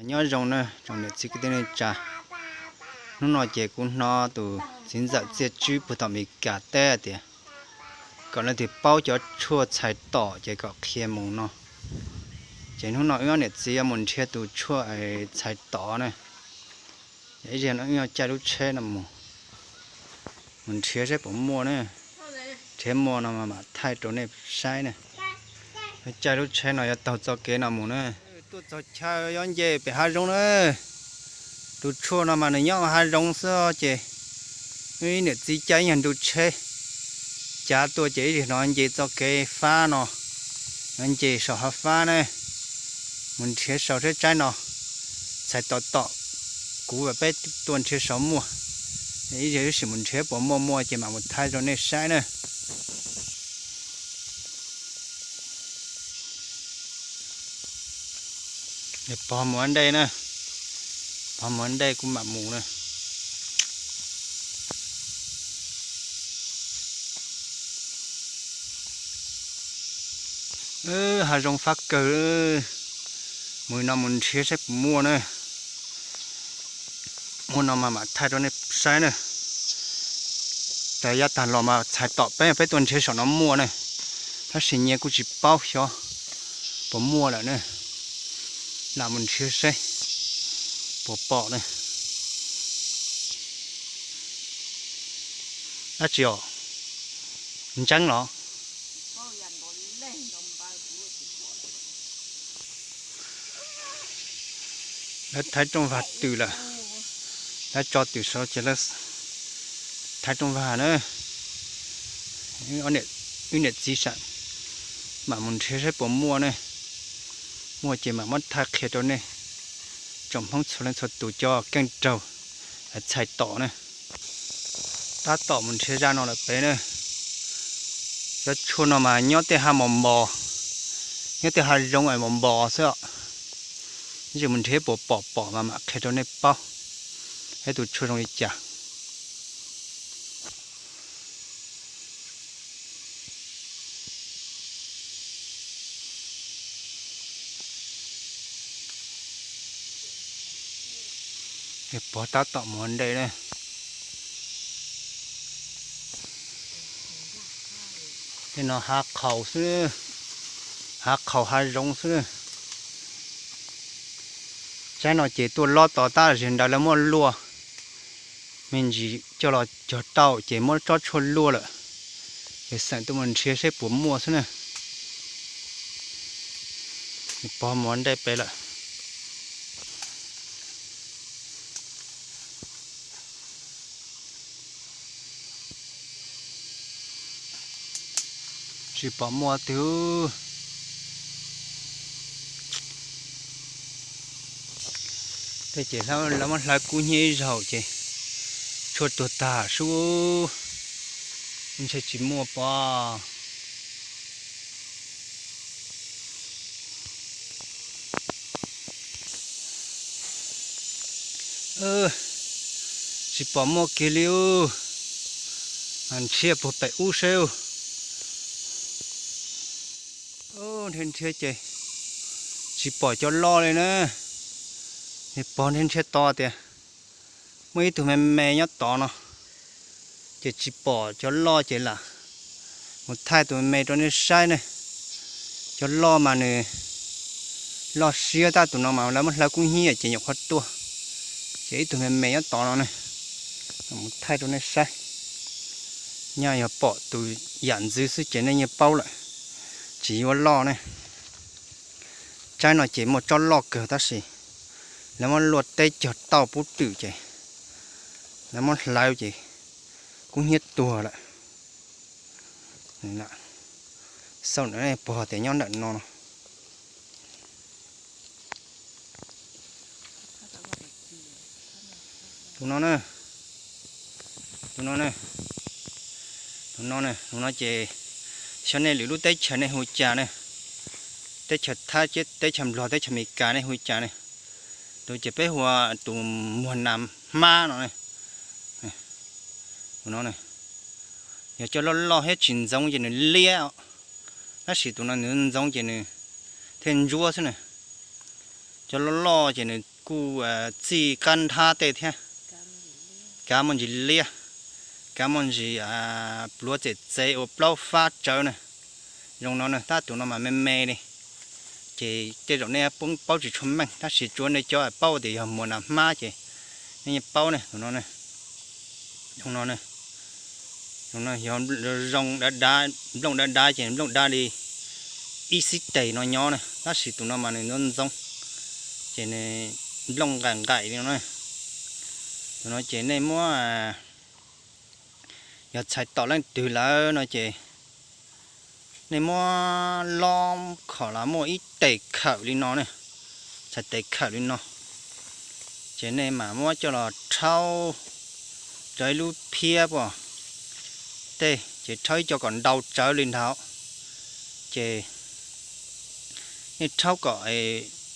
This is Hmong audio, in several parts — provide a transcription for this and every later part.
Nyob zoo na tsoom niam txiv kwv tij neej tsa, hnub no ces kuv hnov tus txiv ntxawm Txiaj Tswb puag tom Amelikas teb tias kom leej twg paub cov tshuaj txhais tom ces kom qhia mus no. Ces hnub no wb ob niam txiv yuav mus nrhiav tus tshuaj txhais tom na. Ib zaug no wb yuav caij lub tsheb no mus, mus nrhiav saib puas muaj na. Nrhiav muaj no mas mam thaij rau nej saib na. Caij lub tsheb no yuav taug txoj kev no mus na. Tuaj txog chaw yuav nce pem hav zoov na. Tus tshuaj no mas nws nyob hav zoov xwb ces wb niam txiv caij ib nyuag ntu tsheb cav tuaj ces ib zaug no nce txoj kev fab no, yuav nce saum hav fab na, mus nrhiav saum tsheb tsaib no. Txhais tom tom kuv peb tuaj nrhiav saum muaj. Ib zaug wb sim mus nrhiav puas muaj muaj ces mam mus thaij rau nej saib na. Pog mus ua ntej na, pog mus ua ntej kuv mam mus na. Hav zoov fab kawg, mus no mus nrhiav saib puas muaj na. Muaj no mas mam thaij rau nej saib na. Raws yav tag los mas txhais tom peb, peb tuaj nrhiav saum no muaj na, tab sis nyias kuj tsis paub xyov puas muaj lawm na. Lam mus nrhiav saib puas pom na. Dab tsi os? Ntseeb los? Lawv thaiv rooj vag twm lawm, lawv tso twm saud ces lawv thaiv rooj vag na. Wb niam txiv sam mam mus nrhiav saib puas muaj ne. Muaj ces mam muab thaij qhia rau nej tsoom Hmoob txhua leej txhua tus cov keej raug txhais tom na. Tab tom mus nrhiav zaj no lawm pem na. Cov tshuaj no mas nyob tej hav mos npos, nyob tej hav zoov es mos npos xwb os. Ib mus nrhiav puas pom pom mas mam qhia rau nej paub ib tus tshuaj zoo li cas. Pog tab tom mus ua ntej na. Tej no hav qhaus xwb, hav qhaus hav zoov xwb. Tsaib no ces tuaj lob tos tab sis ntawd lawv muab luaj me ntsis coj los cog tauj ces muab tsob tshuaj luaj lawm, ces xeem tuaj mus nrhiav seb puas muaj xwb na. Pog mus ua ntej pem lawm. Tsis pom muaj twg. Tej ces lawv muab hlawv kub hnyiab ib zaug ces tshuaj tuag tag sub, ntshe tsis muaj pom. Tsis pom muaj kiag li. Nrhiav puag pem ub seb. Nrhiav nrhiav ces tsis pom cov loj li na. Niag pog nrhiav nrhiav tod tias muaj ib tug me me nyob tod no, ces tsis pom cov loj ces lam mus thaij tus me me rau nej saib ne. Cov loj mas nws loj siab tab, tus no mas lawv muab hlawv kub hnyiab ces nyuam qhuav tuaj, ces ib tug me me nyob tod no ne. Mus thaij rau nej saib. Nyaj yog pom tus yam ntxwv xwb ces nej yeej paub lawm, tsis yuav loj ne. Tsaib no ces muaj tsob loj kawg tab sis lawv muab luaj teb cog tauj pub twm ces lawv muab hlawv ces kub hnyiab tuag lawm. Xauj ntawm pog tias nyob ntawm no no. Tus no na, tus no na, tus no na, tus no ces xyov nej lwm lub teb chaws nej hu cas ne, teb chaws Thaib, teb chaws Nplog, teb chaws Amelikas nej hu cas ne. Tus ces peb hu ua tus muag nas hmab no ne. Tus no ne, yog cov loj loj thiab tsis ntxoov ces nws liab, tab sis tus no nws ntxoov ces nws thiaj ntsuab xwb na. Cov loj loj ces nws Kuj txij qab nthab tej thiab. Kav muaj ntsis liab, kav muaj ntsis pluav txem txev ua plaub fab tsawv na. Zoo no na, tab tus no mas me me li, ces tej zaum nej poob paub tsis tshua meej, tab sis tsuav nej cov paub tias yog muas nas hmab ces nej yeej paub ne. Tus no, zoo no, yog zoo dav dav, nplooj dav dav ces nplooj dav li ib xib tes no nyob na, tab sis tus no mas nws ntxoov ntxoov, ces nws nplooj nqaim nqaim li no na. Tus no ces nej muab, yog txhais tom leej twg lawm no ces nej muab lob khom los muaj ib tes khawm li no ne, txhais tes khawm li no, ces nej mam muab coj los rhaub rau ib lub phiab puas tej, ces rhaub ib co kom ntau tsawv li ntawd, ces nej rhaub kom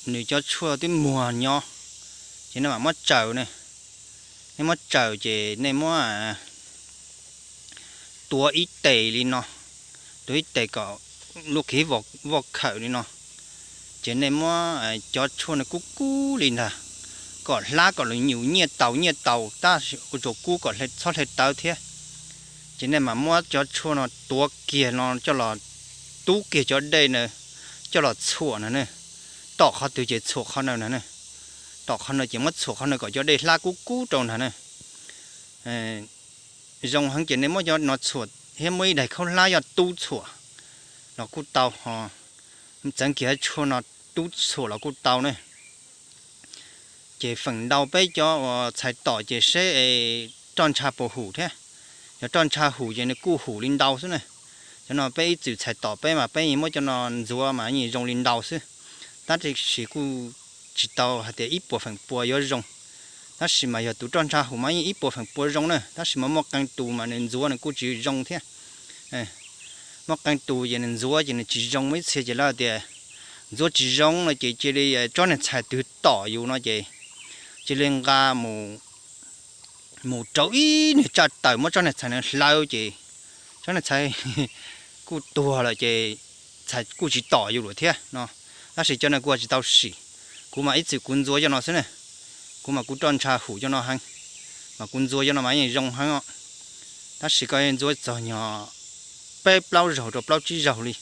nws cov tshuaj twb muag nyob, ces nej mam muab tsaws ne. Nej muab tsaws ces nej muab tuav ib tes li no, tuav ib tes kom luaj kiag voj khawm li no, ces nej muab cov tshuaj no kub kub li ntag, kom hlab kom yus nyiaj taus nyiaj taus tab sis ua tsuas kub kom txhob hle tawv thiab. Ces nej mam muab cov tshuaj no tuav kiag no coj los tub kiag cov dej na, coj los txhuam na ne. Tom qhov twg ces txhuam qhov na na ne. Tom qhov na ces muab txhuam qhov na kom cov dej hlab kub kub rau ntag na. Zoo heev ces nej muab cov no txhuam thiab muab ib daim khaub hlab yog tub txhuam los kuj tau, ho txeev kiag tshuaj no tub txhuam los kuj tau ne. Ces feem ntau peb cov uas txhais tom ces seb roj ntsha puas hum thiab. Yog roj ntsha hum ces nws kuj hum li ntau xwb na. Cov no peb ib txwm txhais tom peb mas peb yeej muab cov no ntxuav mas yeej zoo li ntau xwb, tab sis kuj tsis tau hais tias ib puas feem pua yuav zoo. Tab sis mas yog tus roj ntsha hum mas yeej ib puas feem pua zoo na, tab sis mas muaj qee tus mas nws ntxuav nws kuj tsis zoo thiab. Muaj qee tus ces nws ntxuav ces nws tsis zoo, muaj ib txhia ces lawv tias ntxuav tsis zoo no ces cia li tsob niag txhais twg tom yus no ces cia li nqa mus rau ib niag tsaj taws muab tsob niag txhais na hlawv ces tsob niag txhais kuj tuag lawm ces txhais kuj tsis tom yus lawm thiab no. Tab sis cov no kuv tsis tau sim, kuv mas ib txwm kuv ntxuav cov no xwb na. Kuv mas kuv roj ntsha hum cov no heev, mas kuv ntxuav cov no mas yeej zoo heev os. Tab sis koj ntxuav txog nyog peb plaub zaug rau plaub tsib zaug li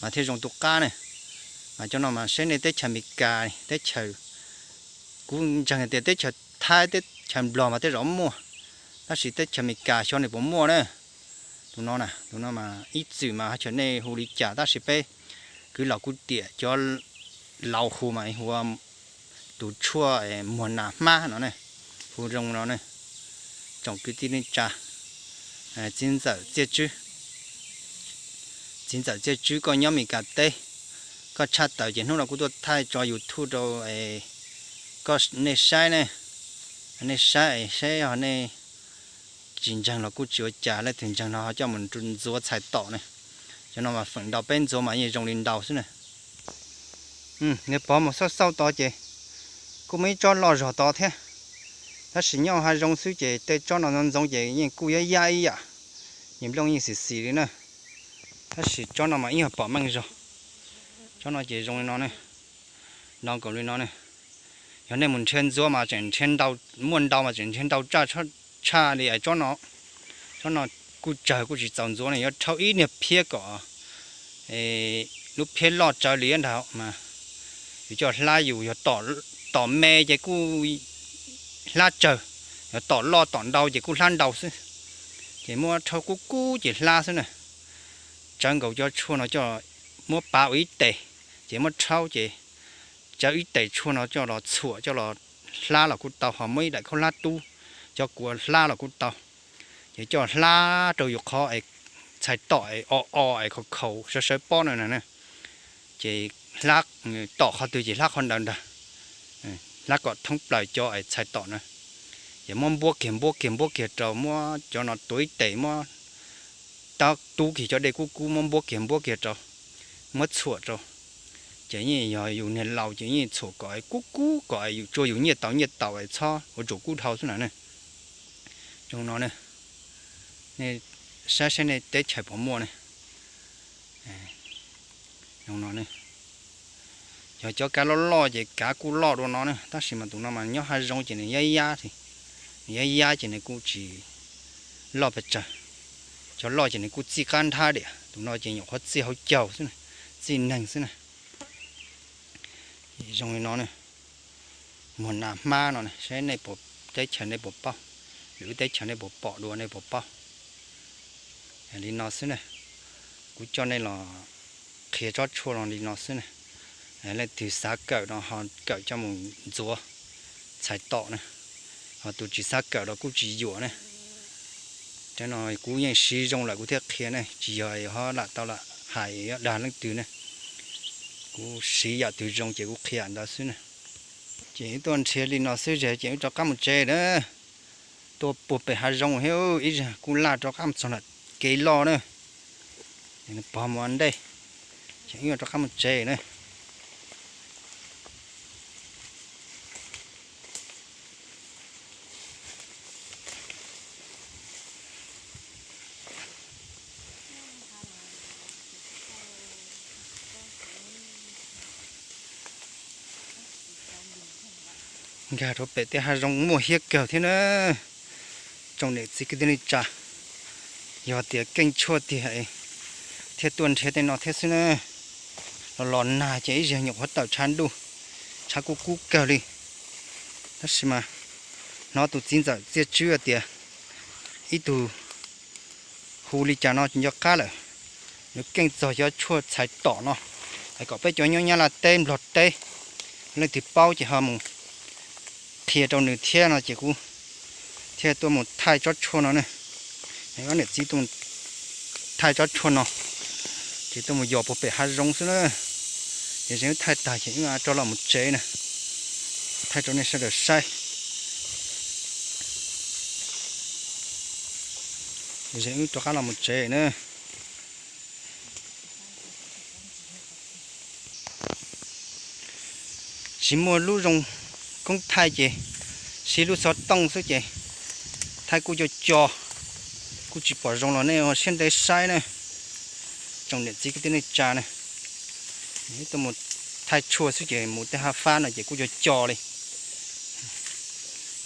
mas thiaj zoo tu qab ne. Mas cov no mas seb nej teb chaws Amelikas, teb chaws, kuv ntseeg tias teb chaws Thaib teb chaws Nplog mas tej zaum muaj, tab sis teb chaws Amelikas xyov nws puas muaj na. Tus no na, tus no mas ib txwm mas hais tias nej hu li cas tab sis peb kwv laus kwv tij cov laus hu mas hu ua tus tshuaj muag nas hmab no ne, hu zoo no ne. Tsoom kwv tij neej tsa, txiv ntxawm Txiaj Tswb, txiv ntxawm Txiaj Tswb koj nyob Amelikas teb, koj tshaj tawm ces hnub no kuv tuaj thaij tso YouTube rau koj, nej saib ne, nej saib seb yog nej tsis ntseeg los kuj tsis ua cas, leej twg ntseeg no ho coj mus ntxuav txhais tom ne. Cov no mas feem ntau peb ntxuav mas yeej zoo li ntau xwb na. Nws pov mus xauj xauj tod ces kuj muaj ib tsob loj zog tod thiab, tab sis nyob hav zoov xwb ces tej tsob no ntxoov ntxoov ces yeej kuj yab yab ib yam, nws nplooj yeej xim xim li na. Tab sis tsob no mas ib yog pom meej zog. Tsob no ces zoo li no ne, no nkaus li no ne. Yog nej mus nrhiav ntxuav mas tseem nrhiav ntau, muaj ntau mas tseem nrhiav ntau tshaj li tsob no. Tsob no kuj tsawg kuj tsis txaus ntxuav ne, yuav rhaub ib niag phiab kom lub phiab loj tsawv li ntag mas yus coj hlab yus yog tom me ces kuj hlab tsawg, yog tom loj tom ntau ces kuj hlab ntau xwb. Ces muab rhaub kub kub ces hlab xwb na. Tsawv nkaus cov tshuaj no coj muab pav ua ib tes, ces muab rhaub ces tsawv ib tes tshuaj no coj los txhuam coj los hlab los kuj tau, ho muab ib daim khaub hlab tub cov kuav hlab los kuj tau. Ces coj hlab rau yus qhov es txhais tom es o o es khaus khaus sawv sawv pob no na. Ces hlab tom qhov twg ces hlab qhov ntawd ntag, hlab kom thoob plaws cov es txhais tom na. Ces muab npuab kiag npuab kiag npuab kiag rau, muab cov no tuav ib tes, muab tab tub kiag cov dej kub kub muab npuab kiag npuab kiag rau, muab txhuam rau. Ces yeej yog yus niag laus ces yeej txhuam kom kub kub kom yus tsuas yus nyiaj tau nyiaj tau es txhob ua tsuas kub dhau xwb na ne. Zoo no ne, nej saib saib nej teb chaws puas muaj ne. Zoo no ne, Yog cov kav loj loj ces kav kuj loj dua no na, tab sis mas tus no mas nyob hav zoov ces nws yab yab, nws yab yab ces nws kuj tsis loj pes tsawg. Cov loj ces nws kuj txij qab nthab diam, tus no ces nyuam qhuav txij hauv caug xwb, txij neeg xwb na. Zoo li no, muag nas hmab no, saib nej puas, teb chaws nej puas paub, lwm lub teb chaws nej puas pom dua nej puas paub. Li no xwb na, kuv coj nej los qhia tsob tshuaj no li no xwb na. Leej twg xav kawm no ho kawm coj mus ntxuav txhais tom na, ho tus tsis xav kawm los kuj tsis yuam na. Cov no kuv yeej siv zoo lawm kuv thiaj qhia ne, tsis yog ho lam tau lam hais dag leej twg ne. Kuv siv yam twg zoo ces kuv qhia ntawd xwb na. Ces wb tuaj nrhiav li no xwb ces wb rov qab mus tsev na. Tuaj puag pem hav zoov thiab ib zag kuj laj rov qab mus txog nram kev loj na. Pog mus ua ntej, ces wb rov qab mus tsev na. Nkag rau pem tej hav zoov muaj hiab kawg thiab na. Tsoom niam txiv kwv tij neej tsa, yog tias keej tshuaj tiag thiaj tuaj nrhiav tej no thiab xwb na. Los los nag ces ib zag nyuam qhuav tawm tshav ntuj, tshav kub kub kawg li. Tab sis mas hnov tus txiv ntxawm Txiaj Tswb tias ib tug hu li cas no tsis nco qab lawm. Nws keej txog cov tshuaj txhais tom no, es kom peb cov nyob Nyab Laj teb Nplog teb, leej twg paub ces ho mus qhia rau nws thiab no ces kuv thiaj tuaj mus thaij tsob tshuaj no ne. Ob niam txiv tuaj mus thaij tsob tshuaj no, ces tuaj mus yos puag pem hav zoov xwb na. Ces zeem wb thaij tag ces wb rov los mus tsev na, thaij rau nej sawv daws saib. Ces zeem wb rov qab los mus tsev na. Tsis muaj lub zoo koob thaij ces siv lub xov tooj xwb ces thaij kuj co co, kuj tsis pom zoo los nej ua siab ntev saib na. Tsoom niam txiv kwv tij neej tsa na, tuaj mus thaij tshuaj xwb ces mus tej hav fab no ces kuj co co li,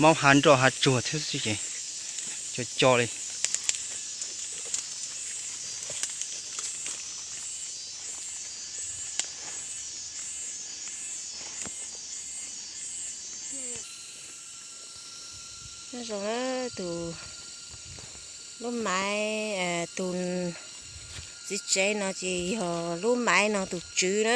maub hav nroj hav tsuag thiab xwb ces co co li. Nyob zoo na, tus lub maiv, tus txiv tsev no ces yog lub maiv no tus tswv na.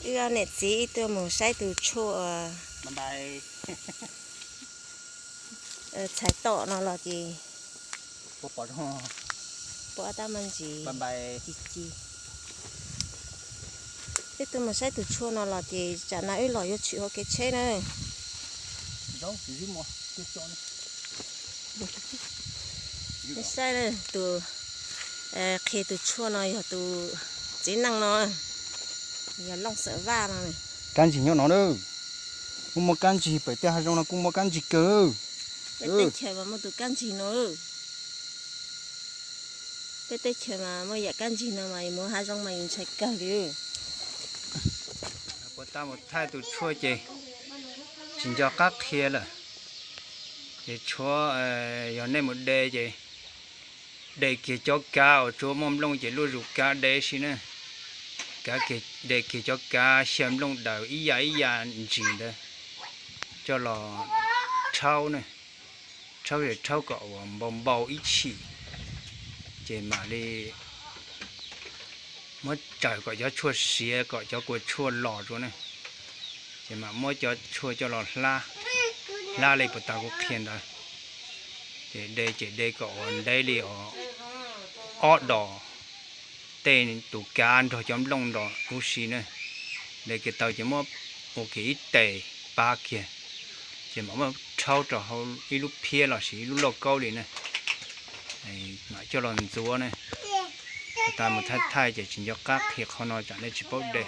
Wb ob niam txiv wb tuaj mus saib tus tshuaj txhais tom no los ces pom tab mas ntsis ci ci. Wb tuaj mus saib tus tshuaj no los ces tsam no wb los yuav tshwm hauv kev tsheb na. Saib tus qhia tus tshuaj no yog tus txiv neej no, yog Looj Xeem Vaj no. Kab ntsig nyob no na. Kuj muaj kab ntsig, pem tej hav zoov no kuj muaj kab ntsig kawg. Peb teb chaws mas muaj tus kab ntsig no. Peb teb chaws mas muaj yam kab ntsig no mas yus mus hav zoov mas yus ntshai kawg li. Puas tas mus thaij tus tshuaj ces tsis nco qab qhia lawm. Ces tshuav, yog nej mus de ces de kiag cov kav uas tsuav muaj nplooj ces luaj zus kav de si na. De kiag cov kav xyaw nplooj daws ib yam ib yam ntsis ntawd coj los rhaub na. Rhaub, rhaub kom uas npau npau ib chim, ces mam li muab tsaws kom cov tshuaj siav kom cov kua tshuaj los rau na. Ces mam muab cov tshuaj coj los hlab, hlab li puas tas kuv qhia ntawd. Ces de ces de kom uas ntev li os, ob dos, tej tus kav nrog cov nplooj nrog huv si na. De kiag tau ces muab ua kiag ib tes pab kiag, ces mam muab rhaub rau hauv ib lub phiab los sis ib lub lauj kaub li na, mam coj los ntxuav na. Puas tas mus thaij thaij ces tsis nco qab qhia qhov no tsam nej tsis paub de.